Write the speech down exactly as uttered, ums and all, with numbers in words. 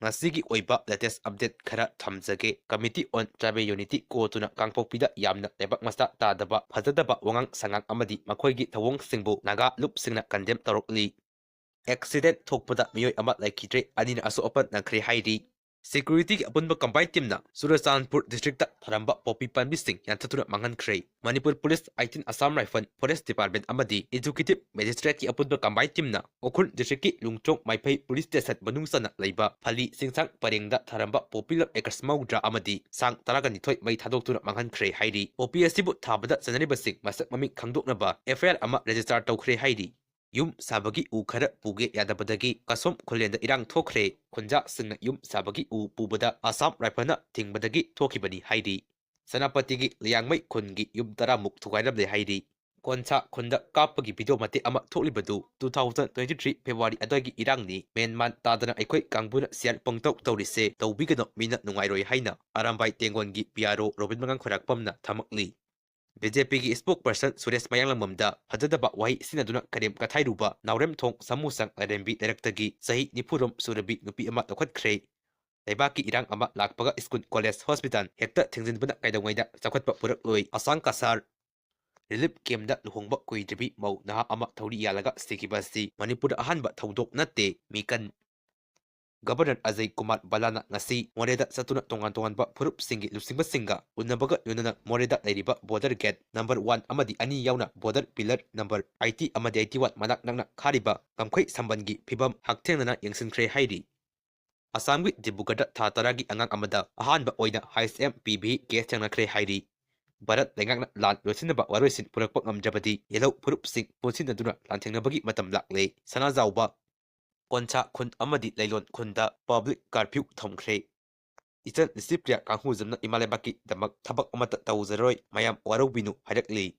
ꯉꯁꯤꯒꯤ ꯑꯣꯏꯕ latest update ꯈꯔ ꯊꯝꯖꯒꯦ꯫ Committee on Tribal Unity ꯀꯣꯇꯨꯅ ꯀꯥꯡꯄꯣꯛꯄꯤꯗ ꯌꯥꯝꯅ ꯂꯩꯕꯥꯛ ꯃꯆꯥ ꯇꯥꯗꯕ, ꯐꯖꯗꯕ ꯋꯥꯉꯥꯡ ꯁꯉꯥꯡ ꯑꯃꯗꯤ ꯃꯈꯣꯏꯒꯤ ꯊꯧꯑꯣꯡꯁꯤꯡꯕꯨ ꯅꯥꯒꯥ ꯂꯨꯞꯁꯤꯡꯅ condemn ꯇꯧꯔꯛꯂꯤ꯫ Accident ꯊꯣꯛꯄꯗ ꯃꯤꯑꯣꯏ ꯑꯃ ꯂꯩꯈꯤꯗ꯭ꯔꯦ, ꯑꯅꯤꯅ ꯑꯁꯣꯛ ꯑꯄꯟ ꯅꯪꯈ꯭ꯔꯦ ꯍꯥꯏꯔꯤ꯫ Securityꯒꯤ ꯑꯄꯨꯟꯕ combine teamꯅ ꯆꯨꯔꯆꯥꯟꯄꯨꯔ districtꯇ ꯊꯥꯔꯝꯕ ꯄꯣꯄꯤ ꯄꯥꯝꯕꯤꯁꯤꯡ ꯌꯥꯟꯊꯠꯇꯨꯅ ꯃꯥꯡꯍꯟꯈ꯭ꯔꯦ꯫ Manipur Police, eighteen Assam Rifle, Forest Department ꯑꯃꯗꯤ Executive Magistrateꯀꯤ ꯑꯄꯨꯟꯕ combine teamꯅ ꯎꯈ꯭ꯔꯨꯜ districtꯀꯤ ꯂꯨꯡꯇ꯭ꯔꯣꯡ ꯃꯥꯏꯐꯩ police station ꯃꯅꯨꯡ ꯆꯟꯅ ꯂꯩꯕ ꯐꯂꯤ ꯁꯤꯡꯁꯥꯡ ꯄꯔꯦꯡꯗ ꯊꯥꯔꯝꯕ ꯄꯣꯄꯤ ꯂꯝ acres ꯃꯧꯗ꯭ꯔꯥ ꯑꯃꯗꯤ ꯁꯥꯡ ꯇꯔꯥꯒ ꯅꯤꯊꯣꯏ ꯃꯩ ꯊꯥꯗꯣꯛꯇꯨꯅ ꯃꯥꯡꯍꯟꯈ꯭ꯔꯦ ꯍꯥꯏꯔꯤ꯫ ꯄꯣꯄꯤ ꯑꯁꯤꯕꯨ ꯊꯥꯕꯗ ꯆꯠꯅꯔꯤꯕꯁꯤꯡ ꯃꯁꯛ ꯃꯃꯤꯡ ꯈꯪꯗꯣꯛꯅꯕ FIR ꯑꯃ register ꯇꯧꯈ꯭ꯔꯦ ꯍꯥꯏꯔꯤ꯫ ꯌꯨꯝ ꯁꯥꯕꯒꯤ ꯎ ꯈꯔ ꯄꯨꯒꯦ ꯌꯥꯗꯕꯗꯒꯤ ꯀꯁꯣꯝ ꯈꯨꯂꯦꯟꯗ ꯏꯔꯥꯡ ꯊꯣꯛꯈ꯭ꯔꯦ꯫ ꯈꯨꯟꯖꯥꯁꯤꯡꯅ ꯌꯨꯝ ꯁꯥꯕꯒꯤ ꯎ ꯄꯨꯕꯗ Assam Rifleꯅ ꯊꯤꯡꯕꯗꯒꯤ ꯊꯣꯛꯈꯤꯕꯅꯤ ꯍꯥꯏꯔꯤ꯫ ꯁꯦꯅꯥꯄꯇꯤꯒꯤ ꯂꯤꯌꯥꯡꯃꯩ ꯈꯨꯟꯒꯤ ꯌꯨꯝ ꯇꯔꯥꯃꯨꯛ ꯊꯨꯒꯥꯏꯔꯝꯂꯦ ꯍꯥꯏꯔꯤ꯫ ꯀꯣꯟꯁꯥ ꯈꯨꯟꯗ ꯀꯥꯞꯄꯒꯤ video ꯃꯇꯦꯛ ꯑꯃ ꯊꯣꯛꯂꯤꯕꯗꯨ two thousand twenty three February ꯑꯗꯨꯋꯥꯏꯒꯤ ꯏꯔꯥꯡꯅꯤ꯫ ꯃꯦꯟ ꯃꯥꯟ ꯇꯥꯗꯅ ꯑꯩꯈꯣꯏ ꯀꯥꯡꯕꯨꯅ share ꯄꯪꯇꯧ ꯇꯧꯔꯤꯁꯦ ꯇꯧꯕꯤꯒꯅꯨ, ꯃꯤꯅ ꯅꯨꯡꯉꯥꯏꯔꯣꯏ ꯍꯥꯏꯅ ꯑꯔꯥꯝꯕꯥꯏ ꯇꯦꯡꯒꯣꯟꯒꯤ PRO ꯔꯣꯕꯤꯟ ꯃꯉꯥꯡ ꯈꯣꯏꯔꯥꯛꯄꯝꯅ ꯊꯝꯃꯛꯂꯤ꯫ BJPꯒꯤ spokesperson ꯁꯨꯔꯦꯁ ꯃꯌꯥꯡꯂꯥꯡꯕꯝꯗ ꯐꯖꯗꯕ ꯋꯥꯍꯩ ꯁꯤꯖꯤꯟꯅꯗꯨꯅ ꯀꯔꯦꯝ ꯀꯊꯥꯏꯔꯨꯕ ꯅꯥꯎꯔꯦꯝꯊꯣꯡ ꯁꯥꯃꯨꯁꯪ ꯂꯥꯏꯔꯦꯝꯕꯤ ꯂꯩꯔꯛꯇꯒꯤ ꯆꯍꯤ ꯅꯤꯐꯨꯔꯣꯝ ꯁꯨꯔꯕꯤ ꯅꯨꯄꯤ ꯑꯃ ꯂꯧꯈꯠꯈ꯭ꯔꯦ꯫ ꯂꯩꯕꯥꯛꯀꯤ ꯏꯔꯥꯡ ꯑꯃ ꯂꯥꯛꯄꯒ school, college, hospital ꯍꯦꯛꯇ ꯊꯤꯡꯖꯤꯟꯕꯅ ꯀꯩꯗꯧꯉꯩꯗ ꯆꯥꯎꯈꯠꯄ ꯄꯨꯔꯛꯂꯣꯏ꯫ ꯑꯁꯥꯡ ꯀꯁꯥꯔ relief campꯗ ꯂꯨꯍꯣꯡꯕ ꯀꯨꯏꯗ꯭ꯔꯤꯕꯤ ꯃꯧ ꯅꯍꯥ ꯑꯃ ꯊꯧꯔꯤ ꯌꯥꯜꯂꯒ ꯁꯤꯈꯤꯕ ꯑꯁꯤ ꯃꯅꯤꯄꯨꯔꯗ ꯑꯍꯥꯟꯕ ꯊꯧꯗꯣꯛ ꯅꯠꯇꯦ꯫ ꯃꯤꯀꯟ Governor ꯑꯖꯌ ꯀꯨꯃꯥꯔ ꯚꯜꯂꯥꯅ ꯉꯁꯤ ꯃꯣꯔꯦꯗ ꯆꯠꯇꯨꯅ ꯇꯣꯉꯥꯟ ꯇꯣꯉꯥꯟꯕ ꯐꯨꯔꯨꯞꯁꯤꯡꯒꯤ ꯂꯨꯆꯤꯡꯕꯁꯤꯡꯒ ꯎꯅꯕꯒ ꯂꯣꯏꯅꯅ ꯃꯣꯔꯦꯗ ꯂꯩꯔꯤꯕ border gate number one ꯑꯃꯗꯤ ꯑꯅꯤ ꯌꯥꯎꯅ border pillar number eighty ꯑꯃꯗꯤ eighty one ꯃꯅꯥꯛ ꯅꯛꯅ ꯈꯥꯔꯤꯕ ꯀꯝꯈꯩ ꯁꯝꯕꯟꯒꯤ ꯐꯤꯕꯝ ꯍꯛꯊꯦꯡꯅꯅ ꯌꯦꯡꯁꯤꯟꯈ꯭ꯔꯦ ꯍꯥꯏꯔꯤ꯫ ꯑꯁꯥꯝꯒꯤ ꯗꯤꯕ꯭ꯔꯨꯒꯔꯗ ꯊꯥ ꯇꯔꯥꯒꯤ ꯑꯉꯥꯡ ꯑꯃꯗ ꯑꯍꯥꯟꯕ ꯑꯣꯏꯅ HMPV case ꯊꯦꯡꯅꯈ꯭ꯔꯦ ꯍꯥꯏꯔꯤ꯫ ꯚꯥꯔꯠ ꯂꯩꯉꯥꯛꯅ ꯂꯥꯟ ꯂꯣꯏꯁꯤꯟꯅꯕ ꯋꯥꯔꯣꯏꯁꯤꯟ ꯄꯨꯔꯛꯄ ꯉꯝꯗ꯭ꯔꯕꯗꯤ ꯌꯦꯜꯍꯧ ꯐꯨꯔꯨꯞꯁꯤꯡ ꯄꯨꯟꯁꯤꯟꯅꯗꯨꯅ ꯂꯥꯟꯊꯦꯡꯅꯕꯒꯤ ꯃꯇꯝ ꯂꯥꯛꯂꯦ꯫ ꯁꯅꯥꯖꯥꯎꯕ, ꯀꯣꯟꯁꯥ ꯈꯨꯟ ꯑꯃꯗꯤ ꯂꯩꯂꯣꯟ ꯈꯨꯟꯗ public curfew ꯊꯝꯈ꯭ꯔꯦ꯫ ꯏꯆꯟ ꯂꯤꯁꯤꯄ꯭ꯔꯤꯌꯥ ꯀꯥꯡꯍꯨꯖꯝꯅ ꯏꯃꯥ ꯂꯩꯕꯥꯛꯀꯤꯗꯃꯛ ꯊꯕꯛ ꯑꯃꯠꯇ ꯇꯧꯖꯔꯣꯏ, ꯃꯌꯥꯝ ꯋꯥꯔꯧꯕꯤꯅꯨ ꯍꯥꯏꯔꯛꯂꯤ꯫